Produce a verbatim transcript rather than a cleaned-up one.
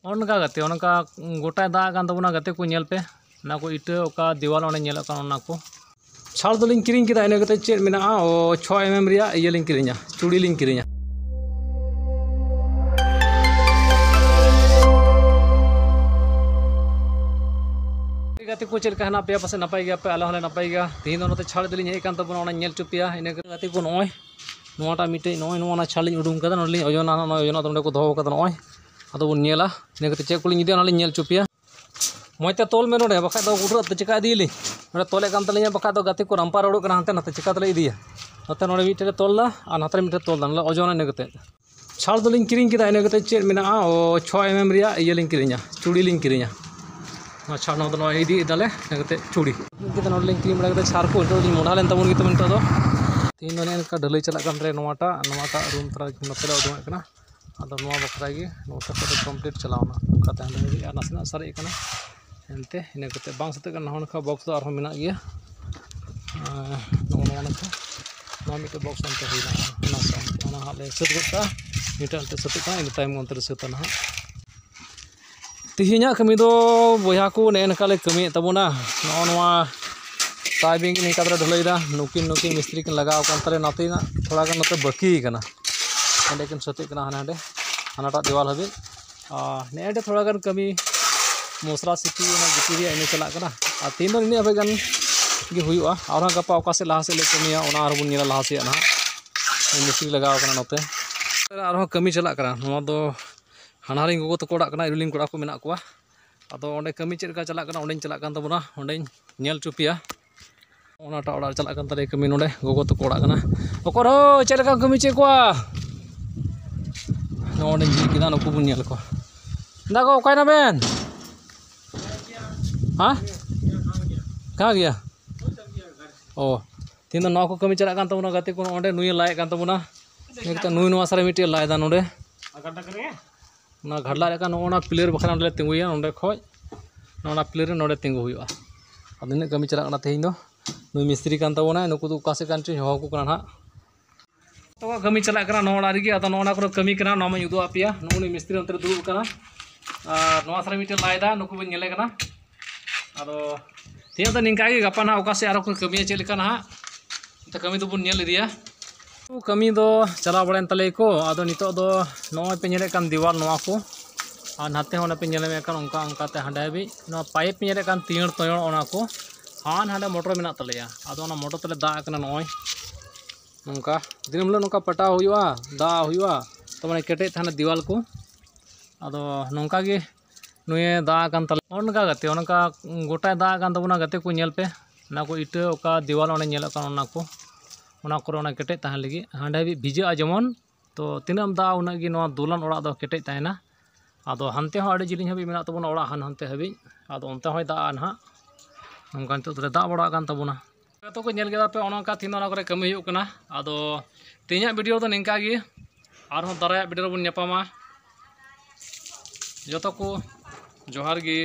ᱚᱱᱠᱟ ᱜᱟᱛᱮ, ᱚᱱᱠᱟ ᱜᱚᱴᱟᱭ ᱫᱟᱜ ᱠᱟᱱ ᱛᱟᱵᱚᱱᱟ ᱜᱟᱛᱮ ᱠᱚ, ᱧᱮᱞ ᱯᱮ᱾ ᱚᱱᱟ ᱠᱚ ᱤᱴᱟᱹ, ᱚᱠᱟ ᱫᱮᱣᱟᱞ ᱚᱸᱰᱮ ᱧᱮᱞᱚᱜ ᱠᱟᱱᱟ, ᱚᱱᱟ ᱠᱚ᱾ ᱪᱷᱟᱲ ᱫᱚᱞᱤᱧ ᱠᱤᱨᱤᱧ ᱠᱮᱫᱟ, ᱤᱱᱟᱹ ᱠᱟᱛᱮ ᱪᱮᱫ ᱢᱮᱱᱟᱜᱼᱟ? ᱚ, ᱪᱷᱚ ᱮᱢ ᱮᱢ ᱨᱮᱭᱟᱜ ᱤᱭᱟᱹ ᱞᱤᱧ ᱠᱤᱨᱤᱧᱟ, ᱪᱩᱲᱤ ᱞᱤᱧ ᱠᱤᱨᱤᱧᱟ᱾ ᱜᱟᱛᱮ ᱠᱚ, ᱪᱮᱫ ᱞᱮᱠᱟ ᱦᱮᱱᱟᱜ ᱯᱮᱭᱟ? ᱯᱟᱥᱮᱡ ᱱᱟᱯᱟᱭ ᱜᱮᱭᱟ ᱯᱮ, ᱟᱞᱮ ᱦᱚᱸᱞᱮ ᱱᱟᱯᱟᱭ ᱜᱮᱭᱟ᱾ ᱛᱮᱦᱮᱧ ᱫᱚ ᱱᱚᱛᱮ ᱪᱷᱟᱲ ᱤᱫᱤ ᱞᱤᱧ ᱦᱮᱡ ᱟᱠᱟᱱ ᱛᱟᱵᱚᱱᱟ, ᱚᱱᱟ ᱧᱮᱞ ᱦᱚᱪᱚ ᱯᱮᱭᱟ᱾ ᱤᱱᱟᱹ ᱠᱟᱛᱮ ᱜᱟᱛᱮ ᱠᱚ, ᱱᱚᱜᱼᱚᱭ ᱱᱚᱣᱟᱴᱟᱜ ᱢᱤᱫᱴᱮᱡ, ᱱᱚᱜᱼᱚᱭ ᱱᱚᱣᱟ ᱚᱱᱟ ᱪᱷᱟᱲ ᱞᱤᱧ ᱩᱰᱩᱝ ᱠᱟᱫᱟ, ᱱᱚᱰᱮ ᱞᱤᱧ ᱳᱡᱚᱱᱟ, ᱱᱚᱜᱼᱚᱭ ᱳᱡᱚᱱᱟᱜ ᱫᱚ ᱱᱚᱰᱮ ᱠᱚ ᱫᱚᱦᱚ ᱠᱟᱫᱟ᱾ ᱱᱚᱜᱼᱚᱭ ᱟᱫᱚ ᱵᱚᱱ ᱧᱮᱞᱟ, ᱤᱱᱟᱹ ᱠᱟᱛᱮ ᱪᱮᱫ ᱠᱚᱞᱤᱧ ᱤᱫᱤᱭᱟ, ᱚᱱᱟ ᱞᱤᱧ ᱧᱮᱞ ᱦᱚᱪᱚ ᱯᱮᱭᱟ᱾ ᱢᱚᱡᱽ ᱛᱮ ᱛᱚᱞ ᱢᱮ ᱱᱚᱰᱮ, ᱵᱟᱠᱷᱟᱡ ᱫᱚ ᱜᱩᱴᱨᱟᱹᱜ ᱛᱮ ᱪᱮᱠᱟ ᱤᱫᱤᱭᱟᱞᱤᱧ? ᱱᱚᱰᱮ ᱛᱚᱞᱮᱫ ᱠᱟᱱ ᱛᱟᱹᱞᱤᱧᱟ, ᱵᱟᱠᱷᱟᱡ ᱫᱚ ᱜᱟᱛᱮ ᱠᱚ ᱨᱟᱢᱯᱟ ᱨᱟᱹᱲᱚᱜ ᱠᱟᱱᱟ ᱦᱟᱱᱛᱮ ᱱᱟᱛᱮ, ᱪᱮᱠᱟ ᱛᱮᱞᱮ ᱤᱫᱤᱭᱟ? ᱱᱚᱛᱮ ᱱᱚᱰᱮ ᱢᱤᱫᱴᱮᱡ ᱞᱮ ᱛᱚᱞ ᱫᱟ ᱟᱨ ᱱᱟᱛᱮ ᱨᱮ ᱢᱤᱫᱴᱮᱡ ᱛᱚᱞ ᱫᱟ, ᱱᱚᱰᱮ ᱳᱡᱚᱱᱟ ᱤᱱᱟᱹ ᱠᱟᱛᱮ᱾ ᱪᱷᱟᱲ ᱫᱚᱞᱤᱧ ᱠᱤᱨᱤᱧ ᱠᱮᱫᱟ, ᱤᱱᱟᱹ ᱠᱟᱛᱮ ᱪᱮᱫ ᱢᱮᱱᱟᱜᱼᱟ? ᱚ, ᱪᱷᱚ ᱮᱢ ᱮᱢ ᱨᱮᱭᱟᱜ ᱤᱭᱟᱹ ᱞᱤᱧ ᱠᱤᱨᱤᱧᱟ, ᱪᱩᱲᱤ ᱞᱤᱧ ᱠᱤᱨᱤᱧᱟ᱾ ᱱᱚᱣᱟ ᱪᱷᱟᱲ, ᱱᱚᱣᱟ ᱫᱚ ᱱᱚᱣᱟ ᱤᱫᱤᱭᱮᱫᱟᱞᱮ, ᱤᱱᱟᱹ ᱠᱟᱛᱮ ᱪᱩᱲᱤ᱾ ᱠᱤᱨᱤᱧ ᱠᱮᱫᱟ, ᱱᱚᱰᱮ ᱞᱤᱧ ᱠᱤᱨᱤᱧ ᱵᱟᱲᱟ ᱠᱮᱫᱟ ᱪᱷᱟᱲ ᱠᱚ, ᱱᱤᱛᱚᱜ ᱞᱤᱧ ᱢᱚᱰᱷᱟ ᱞᱮᱱ ᱛᱟᱵᱚᱱ ᱜᱮ ᱛᱚᱵᱮ ᱱᱤᱛᱚᱜ ᱫᱚ᱾ ᱛᱮᱦᱮᱧ ᱫᱚ ᱚᱱᱮ ᱚᱱᱠᱟ ᱰᱷᱟᱹᱞᱟᱹᱭ ᱪᱟᱞᱟᱜ ᱠᱟᱱ ᱛᱟᱞᱮᱭᱟ ᱱᱚᱣᱟᱴᱟᱜ, ᱱᱚᱣᱟᱴᱟᱜ ᱨᱩᱢ ᱛᱷᱚᱲᱟ ᱱᱚᱛᱮ ᱞᱮ ᱩᱰᱩᱝ ᱮᱫ ᱠᱟᱱᱟ᱾ ᱟᱫᱚ ᱱᱚᱣᱟ ᱵᱟᱠᱷᱨᱟ ᱜᱮ, ᱱᱚᱣᱟ ᱠᱚᱫᱚ ᱠᱚᱢᱯᱞᱤᱴ ᱪᱟᱞᱟᱣᱱᱟ, ᱚᱱᱠᱟ ᱛᱟᱦᱮᱱ ᱨᱮᱜᱮ ᱟᱨ ᱱᱟᱥᱮᱱᱟᱜ ᱥᱟᱨᱮᱡ ᱠᱟᱱᱟ᱾ ᱮᱱᱛᱮ ᱤᱱᱟᱹ ᱠᱟᱛᱮ ᱵᱟᱝ ᱥᱟᱹᱛᱟᱹᱜ ᱠᱟᱱᱟ, ᱱᱚᱜᱼᱚ ᱱᱚᱝᱠᱟ ᱵᱚᱠᱥ ᱫᱚ ᱟᱨᱦᱚᱸ ᱢᱮᱱᱟᱜ ᱜᱮᱭᱟ᱾ ᱟᱨ ᱱᱚᱜᱼᱚ ᱱᱚᱣᱟ ᱱᱚᱝᱠᱟ, ᱱᱚᱣᱟ ᱢᱤᱫᱴᱮᱡ ᱵᱚᱠᱥ ᱚᱱᱛᱮ ᱦᱩᱭᱱᱟ, ᱚᱱᱟ ᱥᱟᱶ ᱚᱱᱟ ᱦᱟᱸᱜ ᱞᱮ ᱥᱟᱹᱛ ᱜᱚᱫ ᱠᱟᱜᱼᱟ᱾ ᱢᱤᱫᱴᱟᱝ ᱮᱱᱛᱮ ᱥᱟᱹᱛᱟᱹᱜ ᱠᱟᱱᱟ, ᱤᱱᱟᱹ ᱛᱟᱭᱚᱢ ᱚᱱᱛᱮ ᱨᱮ ᱥᱟᱹᱛᱟ ᱱᱟᱦᱟᱜ᱾ ᱛᱮᱦᱮᱧᱟᱜ ᱠᱟᱹᱢᱤ ᱫᱚ ᱵᱚᱭᱦᱟ ᱠᱚ ᱱᱮᱜᱼᱮ ᱱᱚᱝᱠᱟ ᱞᱮ ᱠᱟᱹᱢᱤᱭᱮᱫ ᱛᱟᱵᱚᱱᱟ᱾ ᱱᱚᱜᱼᱚ ᱱᱚᱣᱟ ᱴᱟᱭ ᱵᱤᱢ ᱱᱤᱝᱠᱟ ᱛᱮᱞᱮ ᱰᱷᱟᱹᱞᱟᱹᱭᱫᱟ, ᱱᱩᱠᱤᱱ ᱱᱩᱠᱤᱱ ᱢᱤᱥᱛᱨᱤ ᱠᱤᱱ ᱞᱟᱜᱟᱣ ᱟᱠᱟᱱ ᱛᱟᱞᱮᱭᱟ, ᱱᱟᱛᱮᱱᱟᱜ ᱛᱷᱚᱲᱟ ᱜᱟᱱ ᱱᱚᱛᱮ ᱵᱟᱹᱠᱤ ᱠᱟᱱᱟ, ᱚᱸᱰᱮ ᱠᱤᱱ ᱥᱟᱹᱛᱟᱹᱜ ᱠᱟᱱᱟ ᱦᱟᱱᱮ ᱦᱟᱸᱰᱮ ᱦᱟᱱᱟᱴᱟᱜ ᱫᱮᱣᱟᱞ ᱦᱟᱹᱵᱤᱡ᱾ ᱟᱨ ᱱᱮᱜᱼᱮ ᱱᱮᱸᱰᱮ ᱛᱷᱚᱲᱟ ᱜᱟᱱ ᱠᱟᱹᱢᱤ ᱢᱚᱥᱞᱟ ᱥᱤᱯᱤ ᱚᱱᱟ ᱜᱩᱴᱤ ᱨᱮᱭᱟᱜ ᱤᱱᱟᱹ ᱪᱟᱞᱟᱜ ᱠᱟᱱᱟ᱾ ᱟᱨ ᱛᱮᱦᱮᱧ ᱫᱚ ᱱᱤᱱᱟᱹᱜ ᱦᱟᱹᱵᱤᱡ ᱜᱟᱱ ᱜᱮ ᱦᱩᱭᱩᱜᱼᱟ᱾ ᱟᱨᱦᱚᱸ ᱜᱟᱯᱟ ᱚᱠᱟ ᱥᱮᱫ ᱞᱟᱦᱟ ᱥᱮᱫ ᱞᱮ ᱠᱟᱹᱢᱤᱭᱟ, ᱚᱱᱟ ᱟᱨᱦᱚᱸ ᱵᱚᱱ ᱧᱮᱞᱟ ᱞᱟᱦᱟ ᱥᱮᱫ ᱱᱟᱦᱟᱜ᱾ ᱢᱤᱥᱛᱨᱤ ᱞᱟᱜᱟᱣ ᱠᱟᱱᱟ ᱱᱚᱛᱮ᱾ ᱟᱨᱦᱚᱸ ᱠᱟᱹᱢᱤ ᱪᱟᱞᱟᱜ ᱠᱟᱱᱟ᱾ ᱱᱚᱣᱟ ᱫᱚ ᱦᱟᱱᱦᱟᱨᱤᱧ ᱜᱚᱜᱚ ᱛᱟᱠᱚ ᱚᱲᱟᱜ ᱠᱟᱱᱟ, ᱤᱨᱤᱞᱤᱧ ᱠᱚᱲᱟ ᱠᱚ ᱢᱮᱱᱟᱜ ᱠᱚᱣᱟ᱾ ᱟᱫᱚ ᱚᱸᱰᱮ ᱠᱟᱹᱢᱤ ᱪᱮᱫ ᱞᱮᱠᱟ ᱪᱟᱞᱟᱜ ᱠᱟᱱᱟ, ᱚᱸᱰᱮᱧ ᱪᱟᱞᱟᱜ ᱠᱟᱱ ᱛᱟᱵᱚᱱᱟ, ᱚᱸᱰᱮᱧ ᱧᱮᱞ ᱦᱚᱪᱚ ᱯᱮᱭᱟ᱾ ᱚᱱᱟᱴᱟᱜ ᱚᱲᱟᱜ ᱨᱮ ᱪᱟᱞᱟᱜ ᱠᱟᱱ ᱛᱟᱞᱮᱭᱟ ᱠᱟᱹᱢᱤ, ᱱᱚᱰᱮ ᱜᱚᱜᱚ ᱛᱟᱠᱚ ᱚᱲᱟᱜ ᱠᱟᱱᱟ᱾ ᱚᱠᱚᱨ ᱦᱳ, ᱪᱮᱫ ᱞᱮᱠᱟᱢ ᱠᱟᱹᱢᱤ ᱦᱚᱪᱚᱭᱮᱫ ᱠᱚᱣᱟ? ᱱᱚᱜᱼᱚ ᱱᱚᱸᱰᱮᱧ ᱡᱷᱤᱡ ᱠᱮᱫᱟ, ᱱᱩᱠᱩ ᱵᱚᱱ ᱧᱮᱞ ᱠᱚᱣᱟ᱾ ᱫᱟ ᱜᱚ, ᱚᱠᱟᱭ ᱱᱟᱵᱮᱱ? ᱦᱮᱸ? ᱠᱟᱱ ᱜᱮᱭᱟ᱾ ᱚ, ᱛᱮᱦᱮᱧ ᱫᱚ ᱱᱚᱣᱟ ᱠᱚ ᱠᱟᱹᱢᱤ ᱪᱟᱞᱟᱜ ᱠᱟᱱ ᱛᱟᱵᱚᱱᱟ ᱜᱟᱛᱮ ᱠᱚ, ᱚᱸᱰᱮ ᱱᱩᱭᱮ ᱞᱟᱭᱮᱫ ᱠᱟᱱ ᱛᱟᱵᱚᱱᱟ᱾ ᱱᱩᱭ ᱱᱚᱣᱟ ᱥᱟᱨᱮ ᱢᱤᱫᱴᱮᱡ ᱞᱟᱭ ᱫᱟ ᱱᱚᱰᱮ᱾ ᱚᱱᱟ ᱜᱷᱟᱰᱞᱟᱜ ᱨᱮ ᱱᱚᱜᱼᱚ ᱱᱟ ᱯᱤᱞᱟᱨ ᱵᱟᱠᱷᱨᱟ ᱱᱚᱸᱰᱮ ᱞᱮ ᱛᱤᱸᱜᱩᱭᱟ, ᱱᱚᱸᱰᱮ ᱠᱷᱚᱡ ᱱᱚᱜᱼᱚ ᱱᱟ ᱯᱤᱞᱟᱨ ᱨᱮ ᱱᱚᱸᱰᱮ ᱛᱤᱸᱜᱩ ᱦᱩᱭᱩᱜᱼᱟ᱾ ᱟᱫᱚ ᱱᱤᱱᱟᱹᱜ ᱠᱟᱹᱢᱤ ᱪᱟᱞᱟᱜ ᱠᱟᱱᱟ ᱛᱮᱦᱮᱧ ᱫᱚ᱾ ᱱᱩᱭ ᱢᱤᱥᱛᱨᱤ ᱠᱟᱱ ᱛᱟᱵᱚᱱᱟᱭ, ᱱᱩᱠᱩ ᱫᱚ ᱚᱠᱟ ᱥᱮᱫ ᱠᱟᱱ ᱪᱚᱧ ᱦᱚᱦᱚ ᱟᱠᱚ ᱠᱟᱱᱟ ᱱᱟᱦᱟᱜ᱾ ᱛᱚ ᱠᱟᱹᱢᱤ ᱪᱟᱞᱟᱜ ᱠᱟᱱᱟ ᱱᱚᱣᱟ ᱚᱲᱟᱜ ᱨᱮᱜᱮ, ᱟᱫᱚ ᱱᱚᱜᱼᱚ ᱱᱟ ᱠᱚᱨᱮ ᱠᱟᱹᱢᱤ ᱠᱟᱱᱟ, ᱱᱚᱣᱟ ᱢᱟᱧ ᱩᱫᱩᱜ ᱟᱯᱮᱭᱟ᱾ ᱱᱩᱜᱼᱩ ᱱᱩᱭ ᱢᱤᱥᱛᱨᱤ ᱚᱱᱛᱮ ᱨᱮ ᱫᱩᱲᱩᱵ ᱟᱠᱟᱱᱟ᱾ ᱟᱨ ᱱᱚᱣᱟ ᱥᱟᱨᱮ ᱢᱤᱫᱴᱮᱱ ᱞᱟᱭ ᱫᱟ, ᱱᱩᱠᱩ ᱵᱚᱱ ᱧᱮᱞᱮ ᱠᱟᱱᱟ᱾ ᱟᱫᱚ ᱛᱮᱦᱮᱧ ᱫᱚ ᱱᱤᱝᱠᱟ ᱜᱮ, ᱜᱟᱯᱟ ᱱᱟᱦᱟᱜ ᱚᱠᱟ ᱥᱮᱫ ᱟᱨᱚ ᱠᱚ ᱠᱟᱹᱢᱤᱭᱟ, ᱪᱮᱫ ᱞᱮᱠᱟ ᱱᱟᱦᱟᱜ, ᱮᱱᱛᱮ ᱠᱟᱹᱢᱤ ᱫᱚᱵᱚᱱ ᱧᱮᱞ ᱤᱫᱤᱭᱟ᱾ ᱠᱟᱹᱢᱤ ᱫᱚ ᱪᱟᱞᱟᱣ ᱵᱟᱲᱟᱭᱮᱱ ᱛᱟᱞᱮᱭᱟ ᱠᱚ᱾ ᱟᱫᱚ ᱱᱤᱛᱚᱜ ᱫᱚ ᱱᱚᱜᱼᱚᱭ ᱯᱮ ᱧᱮᱞᱮᱫ ᱠᱟᱱ ᱫᱮᱣᱟᱞ ᱱᱚᱣᱟ ᱠᱚ, ᱟᱨ ᱱᱟᱛᱮ ᱦᱚᱸ ᱚᱱᱮ ᱯᱮ ᱧᱮᱞᱮᱫ ᱠᱟᱱ ᱚᱱᱠᱟ ᱚᱱᱠᱟᱛᱮ ᱦᱟᱸᱰᱮ ᱦᱟᱹᱵᱤᱡ ᱱᱚᱣᱟ ᱯᱟᱭᱤᱯ ᱯᱮ ᱧᱮᱞᱮᱫ ᱠᱟᱱ ᱛᱤᱭᱟᱹᱲ ᱛᱚᱭᱚᱲ, ᱚᱱᱟ ᱠᱚ ᱦᱟᱱ ᱦᱟᱸᱰᱮ ᱢᱚᱴᱚᱨ ᱢᱮᱱᱟᱜ ᱛᱟᱞᱮᱭᱟ᱾ ᱟᱫᱚ ᱚᱱᱟ ᱢᱚᱴᱚᱨ ᱛᱮᱞᱮ ᱫᱟᱜ ᱠᱟᱱᱟ ᱱᱚᱜᱼᱚᱭ ᱱᱚᱝᱠᱟ᱾ ᱫᱤᱱᱟᱹᱢ ᱦᱤᱞᱳᱜ ᱱᱚᱝᱠᱟ ᱯᱟᱴᱟᱣ ᱦᱩᱭᱩᱜᱼᱟ, ᱫᱟᱜ ᱦᱩᱭᱩᱜᱼᱟ, ᱛᱚ ᱢᱟᱱᱮ ᱠᱮᱴᱮᱡ ᱛᱟᱦᱮᱱᱟ ᱫᱮᱣᱟᱞ ᱠᱚ᱾ ᱟᱫᱚ ᱱᱚᱝᱠᱟ ᱜᱮ ᱱᱩᱭᱮ ᱫᱟᱜ ᱟᱠᱟᱱ ᱛᱟᱞᱮ, ᱚᱱᱠᱟ ᱜᱟᱛᱮ, ᱚᱱᱠᱟ ᱜᱚᱴᱟᱭ ᱫᱟᱜ ᱟᱠᱟᱱ ᱛᱟᱵᱚᱱᱟ ᱜᱟᱛᱮ ᱠᱚ᱾ ᱧᱮᱞ ᱯᱮ, ᱚᱱᱟ ᱠᱚ ᱤᱴᱟᱹ, ᱚᱠᱟ ᱫᱮᱣᱟᱞ ᱚᱸᱰᱮ ᱧᱮᱞᱚᱜ ᱠᱟᱱ, ᱚᱱᱟ ᱠᱚ, ᱚᱱᱟ ᱠᱚᱨᱮ ᱚᱱᱟ ᱠᱮᱴᱮᱡ ᱛᱟᱦᱮᱱ ᱞᱟᱹᱜᱤᱫ ᱦᱟᱸᱰᱮ ᱦᱟᱹᱵᱤᱡ ᱵᱷᱤᱡᱟᱹᱜᱼᱟ ᱡᱮᱢᱚᱱ᱾ ᱛᱚ ᱛᱤᱱᱟᱹᱜ ᱮᱢ ᱫᱟᱜ, ᱩᱱᱟᱹᱜ ᱜᱮ ᱱᱚᱣᱟ ᱫᱚᱞᱟᱱ ᱚᱲᱟᱜ ᱫᱚ ᱠᱮᱴᱮᱡ ᱛᱟᱦᱮᱱᱟ᱾ ᱟᱫᱚ ᱦᱟᱱᱛᱮ ᱦᱚᱸ ᱟᱹᱰᱤ ᱡᱤᱞᱤᱧ ᱦᱟᱹᱵᱤᱡ ᱢᱮᱱᱟᱜ ᱛᱟᱵᱚᱱᱟ ᱚᱲᱟᱜ, ᱦᱟᱱ ᱦᱟᱱᱛᱮ ᱦᱟᱹᱵᱤᱡ᱾ ᱟᱫᱚ ᱚᱱᱛᱮ ᱦᱚᱸᱭ ᱫᱟᱜᱼᱟ ᱱᱟᱦᱟᱜ᱾ ᱱᱚᱝᱠᱟ ᱱᱤᱛᱚᱜ ᱫᱚᱞᱮ ᱫᱟᱜ ᱵᱟᱲᱟᱜ ᱠᱟᱱ ᱛᱟᱵᱚᱱᱟ᱾ ᱡᱚᱛᱚ ᱠᱚ ᱧᱮᱞ ᱠᱮᱫᱟ ᱯᱮ, ᱚᱱᱮ ᱚᱱᱠᱟ ᱛᱮᱦᱮᱧ ᱫᱚ ᱚᱱᱟ ᱠᱚᱨᱮ ᱠᱟᱹᱢᱤ ᱦᱩᱭᱩᱜ ᱠᱟᱱᱟ᱾ ᱟᱫᱚ ᱛᱮᱦᱮᱧᱟᱜ ᱵᱷᱤᱰᱤᱭᱳ ᱫᱚ ᱱᱤᱝᱠᱟ ᱜᱮ, ᱟᱨᱦᱚᱸ ᱫᱟᱨᱟᱭᱟᱜ ᱵᱷᱤᱰᱤᱭᱳ ᱨᱮᱵᱚᱱ ᱧᱟᱯᱟᱢᱟ᱾ ᱡᱚᱛᱚ ᱠᱚ ᱡᱚᱦᱟᱨ ᱜᱮ᱾